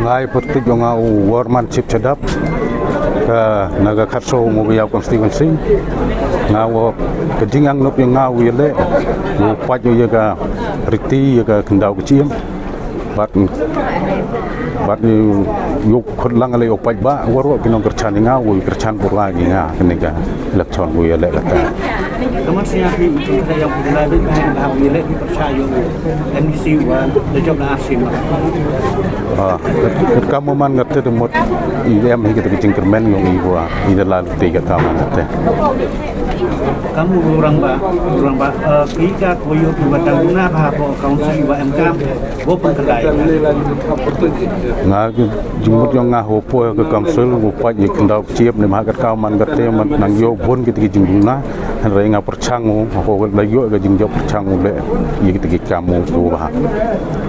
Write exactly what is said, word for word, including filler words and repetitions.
Ai pyrtuit yong nga u Warman Chipchadap, ka na ka Kharsong Mowkaiaw constituency. Nga wa ka jingangnud yong nga u yaleh, u pait u ya ka riti, ya ka khyndaw ka chiem. Bad, bad u yoh khut lang le u pait ba, waroh ki nongkyrchan nga, u kyrchan pura ki nga, kani ka election u yaleh kata. Kaman sñiaw phi, i ka yong phi la, phi ba u yaleh phi pyrchah yong u M D C wa da jop la ar sien ma. Ah, kat, kat kam man kate da mut i em hi kata ka jingkyrmen yong i wa i da la luti kat kam man kate. Kam u rang ba, u rang ba, eh, ki ka ko yoh ki wa dang na ba ko council wa em kam, wo pun ka dai. Nga ki jingmut yong nga ho po ka council, wo pa i khyndaw chiep ne ma kat kam man kate man nang yoh bun kiti ki jingduna, hynrei nga pyrchang u, ho la yoh ka jingjop pyrchang u le, i kiti ki kam u ko ba.